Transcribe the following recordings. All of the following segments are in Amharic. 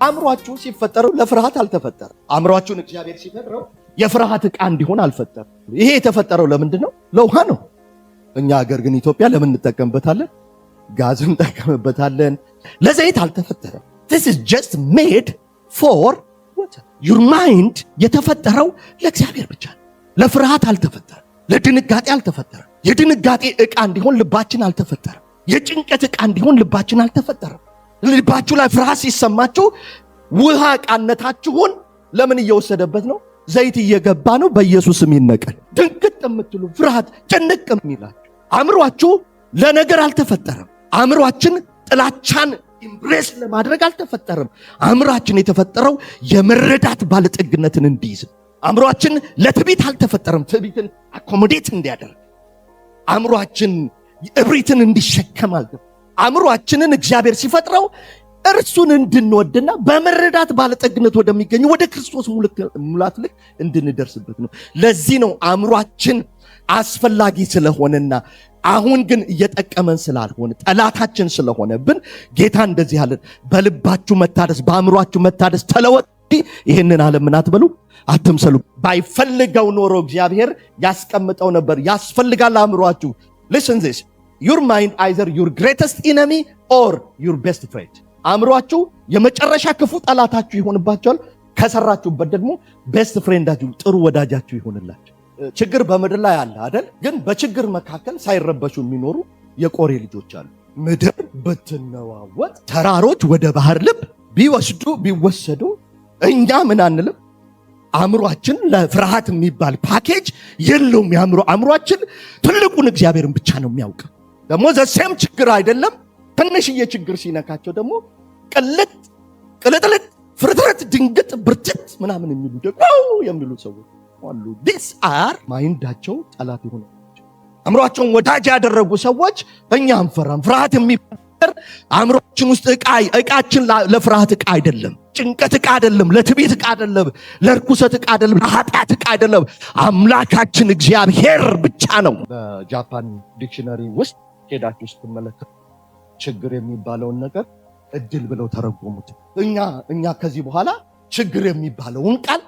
አእምሯችሁ ሲፈጠረው ለፍርሃት አልተፈጠረም። አእምሯችሁን እግዚአብሔር ሲፈጥረው የፍርሃት ዕቃ እንዲሆን አልፈጠረም። ይሄ የተፈጠረው ለምንድን ነው? ለውሃ ነው። እኛ ሀገር ግን ኢትዮጵያ ለምን እንጠቀምበታለን? ጋዝ እንጠቀምበታለን። ለዘይት አልተፈጠረም። This is just made for water. Your mind የተፈጠረው ለእግዚአብሔር ብቻ ነው። ለፍርሃት አልተፈጠረም። ለድንጋጤ አልተፈጠረም። የድንጋጤ ዕቃ እንዲሆን ልባችን አልተፈጠረም። የጭንቀት ዕቃ እንዲሆን ልባችን አልተፈጠረም። ልባችሁ ላይ ፍርሃት ሲሰማችሁ ውሃ ዕቃነታችሁን ለምን እየወሰደበት ነው? ዘይት እየገባ ነው። በኢየሱስም ይነቀል። ድንግጥ የምትሉ፣ ፍርሃት ጭንቅ የሚላችሁ፣ አእምሯችሁ ለነገር አልተፈጠረም። አእምሯችን ጥላቻን embrace ለማድረግ አልተፈጠረም። አእምሯችን የተፈጠረው የመረዳት ባለጠግነትን እንዲይዝ። አእምሯችን ለትዕቢት አልተፈጠረም፣ ትዕቢትን accommodate እንዲያደርግ። አእምሯችን እብሪትን እንዲሸከም አልተፈጠረም። አእምሯችንን እግዚአብሔር ሲፈጥረው እርሱን እንድንወድና በመረዳት ባለጠግነት ወደሚገኙ ወደ ክርስቶስ ሙላት ልክ እንድንደርስበት ነው። ለዚህ ነው አእምሯችን አስፈላጊ ስለሆነና አሁን ግን እየጠቀመን ስላልሆነ፣ ጠላታችን ስለሆነብን ጌታ እንደዚህ አለን፣ በልባችሁ መታደስ፣ በአእምሯችሁ መታደስ ተለወጡ፣ ይህንን ዓለም ምን አትበሉ፣ አትምሰሉ። ባይፈልገው ኖሮ እግዚአብሔር ያስቀምጠው ነበር። ያስፈልጋል አእምሯችሁ። Listen this: your mind either your greatest enemy or your best friend። አእምሯችሁ የመጨረሻ ክፉ ጠላታችሁ ይሆንባችኋል። ከሰራችሁበት ደግሞ best friend ኣችሁ፣ ጥሩ ወዳጃችሁ ይሆንላችሁ። ችግር በምድር ላይ አለ አይደል? ግን በችግር መካከል ሳይረበሹ የሚኖሩ የቆሬ ልጆች አሉ። ምድር ብትነዋወጥ፣ ተራሮች ወደ ባህር ልብ ቢወሰዱ እኛ ምን አንልም። አእምሯችን ለፍርሃት የሚባል ፓኬጅ የለውም። የአእምሮ አእምሯችን ትልቁን እግዚአብሔርን ብቻ ነው የሚያውቅ። ደግሞ the same ችግር አይደለም። ትንሽዬ ችግር ሲነካቸው ደግሞ ቅልጥ ቅልጥልጥ ፍርጥርጥ ድንግጥ ብርትት ምናምን የሚሉ ደግሞ የሚሉ ሰዎች አሉ። These are mind ኣቸው ጠላት የሆነ። አእምሯቸውን ወዳጅ ያደረጉ ሰዎች እኛ አንፈራም። ፍርሃት የሚባል አእምሯችን ውስጥ እቃችን ለፍርሃት ዕቃ አይደለም። ጭንቀት ዕቃ አይደለም። ለትዕቢት ዕቃ አይደለም። ለርኩሰት ዕቃ አይደለም። ለኃጢአት ዕቃ አይደለም። አምላካችን እግዚአብሔር ብቻ ነው። በጃፓን dictionary ውስጥ ሄዳችሁ ስትመለከቱ ችግር የሚባለውን ነገር እድል ብለው ተረጎሙት። እኛ ከዚህ በኋላ ችግር የሚባለውን ቃል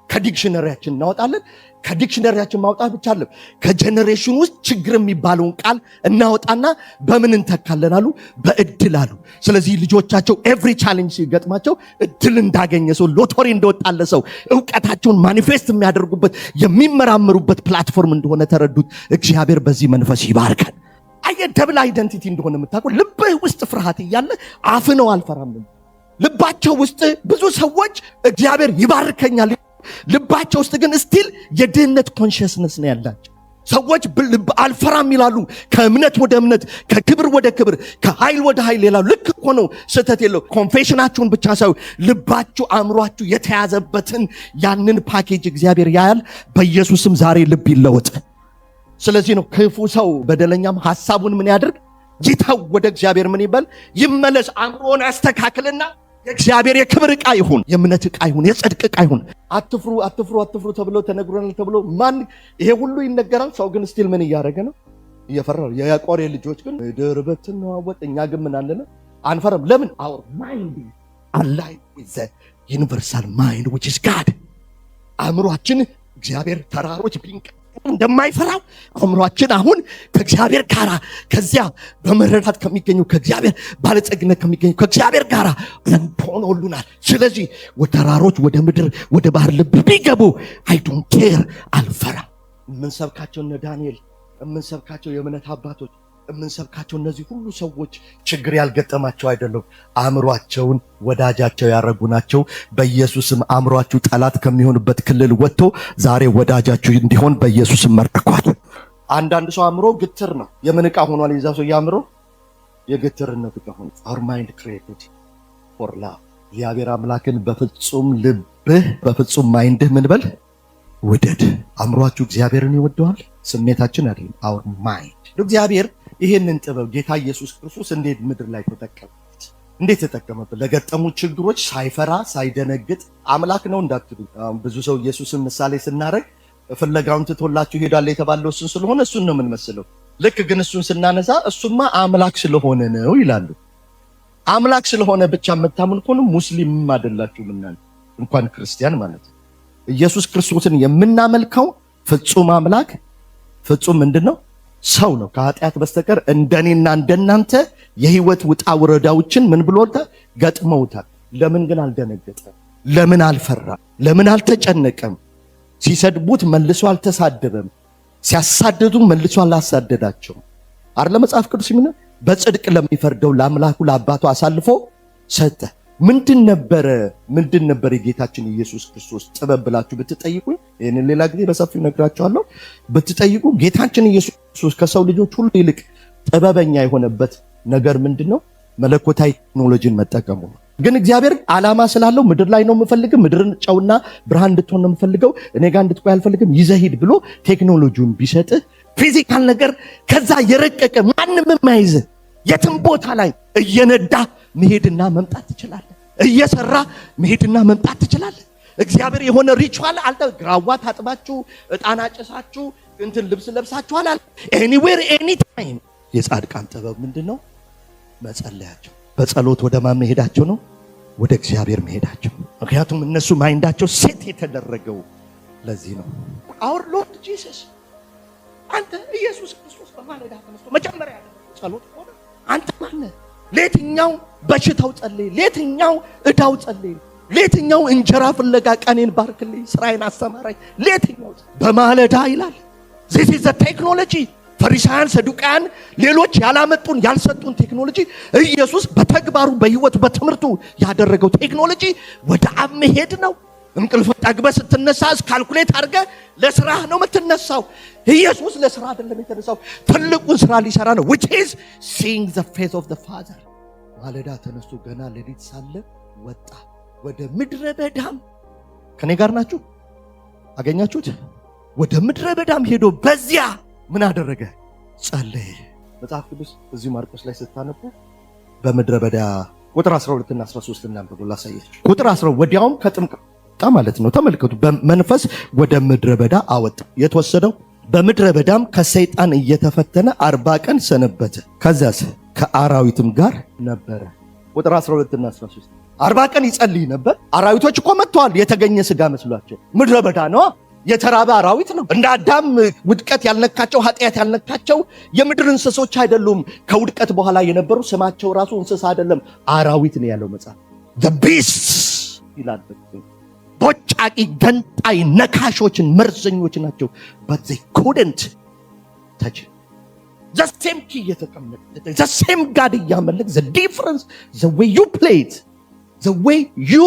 ከ dictionary ያችን እናወጣለን። ከ dictionary ያችን ማውጣት ብቻ አይደለም፣ ከ generation ውስጥ ችግር የሚባለውን ቃል እናወጣና በምን እንተካለን አሉ? በእድል አሉ። ስለዚህ ልጆቻቸው every challenge ሲገጥማቸው እድል እንዳገኘ ሰው፣ ሎተሪ እንደወጣለት ሰው እውቀታቸውን manifest የሚያደርጉበት፣ የሚመራመሩበት platform እንደሆነ ተረዱት። እግዚአብሔር በዚህ መንፈስ ይባርከን። አየህ፣ double identity እንደሆነ የምታውቀው ልብህ ውስጥ ፍርሃት እያለ አፍ ነው አልፈራም። ልባቸው ውስጥ ብዙ ሰዎች እግዚአብሔር ይባርከኛል፣ ልባቸው ውስጥ ግን still የድህነት consciousness ነው ያላቸው። ሰዎች አልፈራም ይላሉ። ከእምነት ወደ እምነት፣ ከክብር ወደ ክብር፣ ከኃይል ወደ ኃይል ይላሉ። ልክ እኮ ነው፣ ስህተት የለው። Confession ኣችሁን ብቻ ሳይሆን ልባችሁ፣ አእምሯችሁ የተያዘበትን ያንን ፓኬጅ እግዚአብሔር ያያል። በኢየሱስም ዛሬ ልብ ይለወጥ። ስለዚህ ነው ክፉ ሰው በደለኛም ሐሳቡን ምን ያድርግ? ይተው፣ ወደ እግዚአብሔር ምን ይበል? ይመለስ። አእምሮን ያስተካክልና የእግዚአብሔር የክብር ዕቃ ይሁን፣ የእምነት ዕቃ ይሁን፣ የጽድቅ ዕቃ ይሁን። አትፍሩ፣ አትፍሩ፣ አትፍሩ ተብሎ ተነግሮናል ተብሎ ማን ይሄ ሁሉ ይነገራል። ሰው ግን still ምን እያደረገ ነው? እየፈራ ነው። የቆሬ ልጆች ግን ምድር ብትነዋወጥ እኛ ግን ምን አለን? አንፈራም። ለምን? Our mind align with the universal mind, which is God። አእምሯችን እግዚአብሔር ተራሮች ቢንቀ እንደማይፈራው አእምሯችን አሁን ከእግዚአብሔር ጋር፣ ከዚያ በመረዳት ከሚገኙ፣ ከእግዚአብሔር ባለጸግነት ከሚገኙ ከእግዚአብሔር ጋር አንድ ሆኖልናል። ስለዚህ ተራሮች ወደ ምድር ወደ ባህር ልብ ቢገቡ I don't care፣ አልፈራም። የምንሰብካቸው እነ ዳንኤል፣ የምንሰብካቸው የእምነት አባቶች፣ የምንሰብካቸው እነዚህ ሁሉ ሰዎች ችግር ያልገጠማቸው አይደሉም። አእምሯቸውን ወዳጃቸው ያደረጉ ናቸው። በኢየሱስም አእምሯችሁ ጠላት ከሚሆንበት ክልል ወጥቶ ዛሬ ወዳጃችሁ እንዲሆን በኢየሱስም መረኳል። አንዳንድ ሰው አእምሮ ግትር ነው። የምን ዕቃ ሆኗል? የዛ ሰው የአእምሮ የግትርነት ዕቃ ሆኗል። Our mind created for love። እግዚአብሔር አምላክን በፍጹም ልብህ፣ በፍጹም mind ህ ምን በል? ውደድ። አእምሯችሁ እግዚአብሔርን ይወደዋል። ስሜታችን አይደለም፣ our mind። እግዚአብሔር ይህንን ጥበብ ጌታ ኢየሱስ ክርስቶስ እንዴት ምድር ላይ ተጠቀመበት? እንዴት ተጠቀመበት? ለገጠሙ ችግሮች ሳይፈራ ሳይደነግጥ አምላክ ነው እንዳትሉ። ብዙ ሰው ኢየሱስን ምሳሌ ስናደርግ ፍለጋውን ትቶላችሁ ሄዷል የተባለው እሱን ስለሆነ እሱን ነው የምንመስለው። ልክ ግን እሱን ስናነሳ እሱማ አምላክ ስለሆነ ነው ይላሉ። አምላክ ስለሆነ ብቻ የምታምን ከሆነ ሙስሊምም አይደላችሁም እናንተ፣ እንኳን ክርስቲያን ማለት ነው። ኢየሱስ ክርስቶስን የምናመልከው ፍጹም አምላክ ፍጹም ምንድን ነው? ሰው ነው። ከኃጢአት በስተቀር እንደኔና እንደናንተ የህይወት ውጣ ውረዳዎችን ምን ብሎታል? ገጥመውታል። ለምን ግን አልደነገጠም? ለምን አልፈራም? ለምን አልተጨነቀም? ሲሰድቡት መልሶ አልተሳደበም። ሲያሳድዱ መልሶ አላሳደዳቸውም። አይደለ መጽሐፍ ቅዱስ የሚለው? በጽድቅ ለሚፈርደው ለአምላኩ ለአባቱ አሳልፎ ሰጠ። ምንድን ነበር የጌታችን ኢየሱስ ክርስቶስ ጥበብ ብላችሁ ብትጠይቁኝ፣ ይህንን ሌላ ጊዜ በሰፊው ነግራችኋለሁ። ብትጠይቁ ጌታችን ኢየሱስ ክርስቶስ ከሰው ልጆች ሁሉ ይልቅ ጥበበኛ የሆነበት ነገር ምንድን ነው? መለኮታዊ ቴክኖሎጂን መጠቀሙ ነው። ግን እግዚአብሔር ዓላማ ስላለው ምድር ላይ ነው የምፈልገው፣ ምድርን ጨውና ብርሃን እንድትሆን ነው የምፈልገው፣ እኔ ጋር እንድትቆይ አልፈልግም፣ ይዘህ ሂድ ብሎ ቴክኖሎጂውን ቢሰጥህ physical ነገር ከዛ የረቀቀ ማንም የማይዝህ የትም ቦታ ላይ እየነዳ መሄድና መምጣት ትችላለህ። እየሰራ መሄድና መምጣት ትችላለህ። እግዚአብሔር የሆነ ritual አልተ ግራዋ ታጥባችሁ፣ ዕጣን አጭሳችሁ፣ እንትን ልብስ ለብሳችሁ አላለ። Anywhere, anytime። የጻድቃን ጥበብ ምንድን ነው? መጸለያቸው። በጸሎት ወደ ማን መሄዳቸው ነው? ወደ እግዚአብሔር መሄዳቸው። ምክንያቱም እነሱ mind ኣቸው set የተደረገው ለዚህ ነው። Our Lord Jesus፣ አንተ ኢየሱስ ክርስቶስ በማለዳ ተነስቶ መጀመሪያ ያደረገው ጸሎት ሆነ። አንተ ማነህ? ለየትኛው በሽታው ጸልይ፣ ለየትኛው እዳው ጸልይ፣ ለየትኛው እንጀራ ፍለጋ ቀኔን ባርክልኝ፣ ስራዬን አሰማራኝ፣ ለየትኛው በማለዳ ይላል። This is the technology። ፈሪሳውያን፣ ሰዱቃያን፣ ሌሎች ያላመጡን ያልሰጡን ቴክኖሎጂ ኢየሱስ በተግባሩ፣ በህይወቱ፣ በትምህርቱ ያደረገው ቴክኖሎጂ ወደ አብ መሄድ ነው። እንቅልፍ ጠግበህ ስትነሳ calculate አድርገህ ለስራህ ነው የምትነሳው። ኢየሱስ ለስራ አይደለም የተነሳው፣ ትልቁን ስራ ሊሰራ ነው፣ which is seeing the face of the Father። ማለዳ ተነስቶ ገና ሌሊት ሳለ ወጣ ወደ ምድረ በዳም። ከኔ ጋር ናችሁ? አገኛችሁት? ወደ ምድረ በዳም ሄዶ በዚያ ምን አደረገ? ጸለየ። መጽሐፍ ቅዱስ እዚሁ ማርቆስ ላይ ስታነቡ በምድረ በዳ ቁጥር 12 እና 13 እናንብቡ፣ ላሳያችሁ። ቁጥር 12፣ ወዲያውም ከጥምቀት ማለት ነው። ተመልከቱ። በመንፈስ ወደ ምድረ በዳ አወጣ። የተወሰደው በምድረ በዳም ከሰይጣን እየተፈተነ 40 ቀን ሰነበተ። ከዚያስ ከአራዊትም ጋር ነበረ። ቁጥር 12 እና 13፣ 40 ቀን ይጸልይ ነበር። አራዊቶች እኮ መጥተዋል። የተገኘ ስጋ መስሏቸው። ምድረ በዳ ነዋ። የተራበ አራዊት ነው። እንደ አዳም ውድቀት ያልነካቸው፣ ኃጢአት ያልነካቸው የምድር እንስሶች አይደሉም። ከውድቀት በኋላ የነበሩ ስማቸው ራሱ እንስሳ አይደለም፣ አራዊት ነው ያለው መጽሐፍ። Beasts ይላል። ቦጫቂ፣ ገንጣይ፣ ነካሾችን፣ መርዘኞች ናቸው። But they couldn't touch the same key እየተቀመጠ፣ the same God እያመለክ፣ the difference, the way you play it, the way you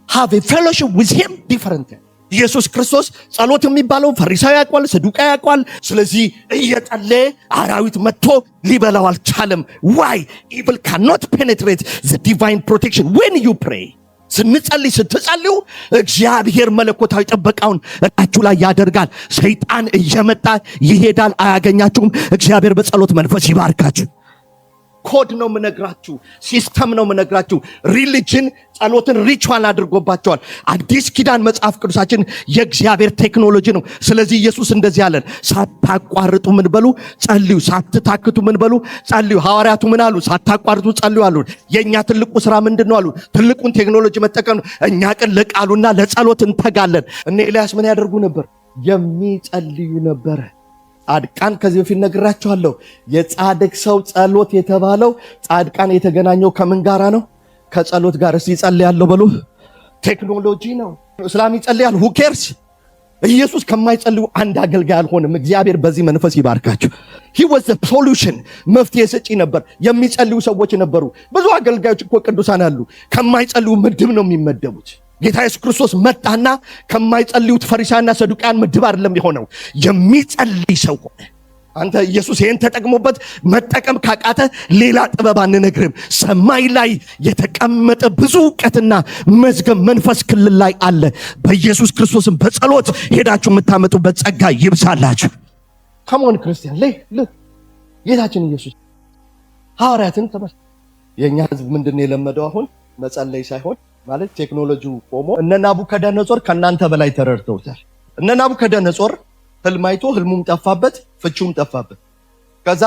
have a fellowship with him different። ኢየሱስ ክርስቶስ ጸሎት የሚባለው ፈሪሳዊ ያውቋል፣ ሰዱቃ ያውቋል። ስለዚህ እየጸለየ አራዊት መጥቶ ሊበላው አልቻለም። ዋይ? ኢቭል ካኖት ፔኔትሬት ዘ ዲቫይን ፕሮቴክሽን ዌን ዩ ፕሬይ። ስንጸልይ፣ ስትጸልዩ እግዚአብሔር መለኮታዊ ጥበቃውን እላችሁ ላይ ያደርጋል። ሰይጣን እየመጣ ይሄዳል፣ አያገኛችሁም። እግዚአብሔር በጸሎት መንፈስ ይባርካችሁ። ኮድ ነው ምነግራችሁ፣ system ነው ምነግራችሁ። Religion ጸሎትን ritual አድርጎባቸዋል። አዲስ ኪዳን መጽሐፍ ቅዱሳችን የእግዚአብሔር ቴክኖሎጂ ነው። ስለዚህ ኢየሱስ እንደዚህ አለን፣ ሳታቋርጡ ምን በሉ? ጸልዩ። ሳትታክቱ ምን በሉ? ጸልዩ። ሐዋርያቱ ምን አሉ? ሳታቋርጡ ጸልዩ አሉ። የእኛ ትልቁ ስራ ምንድን ነው አሉ? ትልቁን ቴክኖሎጂ መጠቀም ነው። እኛ ግን ለቃሉና ለጸሎት እንተጋለን። እነ ኤልያስ ምን ያደርጉ ነበር? የሚጸልዩ ነበረ። ጻድቃን፣ ከዚህ በፊት ነግራችኋለሁ። የጻድቅ ሰው ጸሎት የተባለው ጻድቃን የተገናኘው ከምን ጋራ ነው? ከጸሎት ጋር። እስቲ ይጸልያለሁ በሉ። ቴክኖሎጂ ነው። እስላም ይጸልያል። Who cares? ኢየሱስ ከማይጸልዩ አንድ አገልጋይ አልሆንም። እግዚአብሔር በዚህ መንፈስ ይባርካችሁ። He was the solution፣ መፍትሄ ሰጪ ነበር። የሚጸልዩ ሰዎች ነበሩ። ብዙ አገልጋዮች እኮ ቅዱሳን አሉ። ከማይጸልዩ ምድብ ነው የሚመደቡት። ጌታ ኢየሱስ ክርስቶስ መጣና ከማይጸልዩት ፈሪሳውያንና ሰዱቃያን ምድብ አይደለም የሆነው፣ የሚጸልይ ሰው ሆነ። አንተ ኢየሱስ ይህን ተጠቅሞበት መጠቀም ካቃተ ሌላ ጥበብ አንነግርም። ሰማይ ላይ የተቀመጠ ብዙ እውቀትና መዝገብ መንፈስ ክልል ላይ አለ። በኢየሱስ ክርስቶስም በጸሎት ሄዳችሁ የምታመጡበት ጸጋ ይብዛላችሁ። Come on ክርስቲያን፣ look፣ ጌታችን ኢየሱስ ሐዋርያትን ተመ የእኛ ህዝብ ምንድን ነው የለመደው? አሁን መጸለይ ሳይሆን ማለት ቴክኖሎጂው ቆሞ እነ ናቡከደነጾር ከእናንተ በላይ ተረድተውታል። እነ ናቡከደነጾር ህልም አይቶ ህልሙም ጠፋበት፣ ፍቺውም ጠፋበት። ከዛ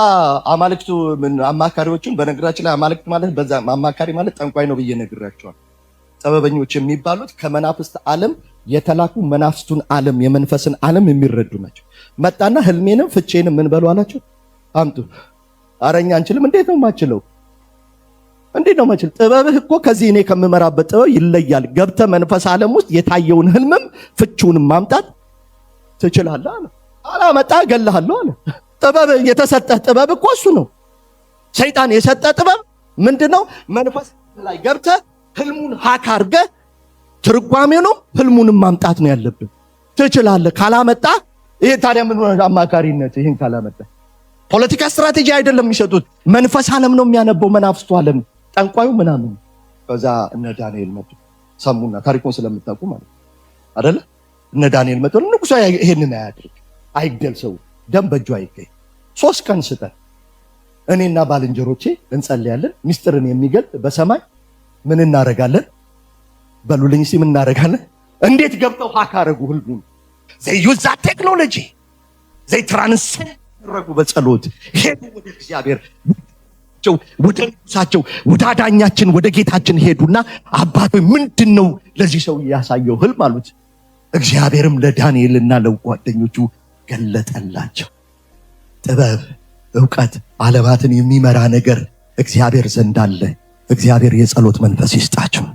አማልክቱ ምን አማካሪዎቹን፣ በነገራችን ላይ አማልክት ማለት በዛ አማካሪ ማለት ጠንቋይ ነው ብዬ ነግራቸዋል። ጥበበኞች የሚባሉት ከመናፍስት ዓለም የተላኩ መናፍስቱን ዓለም የመንፈስን ዓለም የሚረዱ ናቸው። መጣና ህልሜንም ፍቼንም ምን በሉ አላቸው፣ አምጡ። አረ እኛ አንችልም። እንዴት ነው የማችለው? እንዴት ነው የማችለው? ጥበብህ እኮ ከዚህ እኔ ከምመራበት ጥበብ ይለያል። ገብተህ መንፈስ ዓለም ውስጥ የታየውን ህልምም ፍቺውንም ማምጣት ትችላለህ አለ። አላመጣ እገልሃለሁ አለ። ጥበብ የተሰጠህ ጥበብ እኮ እሱ ነው። ሰይጣን የሰጠ ጥበብ ምንድነው? መንፈስ ላይ ገብተህ ህልሙን hack አድርገህ ትርጓሜውንም ህልሙንም ማምጣት ነው ያለብን። ትችላለህ። ካላመጣ ይሄ ታዲያ ምን ሆነ? አማካሪነት ይሄን ካላመጣ ፖለቲካ ስትራቴጂ አይደለም የሚሰጡት፣ መንፈስ ዓለም ነው የሚያነበው፣ መናፍስቱ ዓለም ጠንቋዩ ምናምን። ከዛ እነ ዳንኤል መጡ፣ ሰሙና ታሪኩን ስለምታውቁ ማለት አይደለ? እነ ዳንኤል መጡ። ንጉሷ ይሄንን አያድርግ፣ አይግደል፣ ሰው ደም በእጁ አይገኝ። 3 ቀን ስጠን፣ እኔና ባልንጀሮቼ እንጸልያለን። ሚስጥርን የሚገልጥ በሰማይ ምን እናደርጋለን? በሉልኝ እስኪ ምን እናደርጋለን? እንዴት ገብተው hack አደረጉ ህልሙን? They use that technology, they transcend አደረጉ። በጸሎት ሄዱ ወደ እግዚአብሔር፣ ወደ ንጉሳቸው፣ ወደ አዳኛችን፣ ወደ ጌታችን ሄዱና አባቶ ምንድን ነው ለዚህ ሰው ያሳየው ህልም አሉት። እግዚአብሔርም ለዳንኤልና ለጓደኞቹ ገለጠላቸው። ጥበብ፣ እውቀት፣ ዓለማትን የሚመራ ነገር እግዚአብሔር ዘንድ አለ። እግዚአብሔር የጸሎት መንፈስ ይስጣቸው።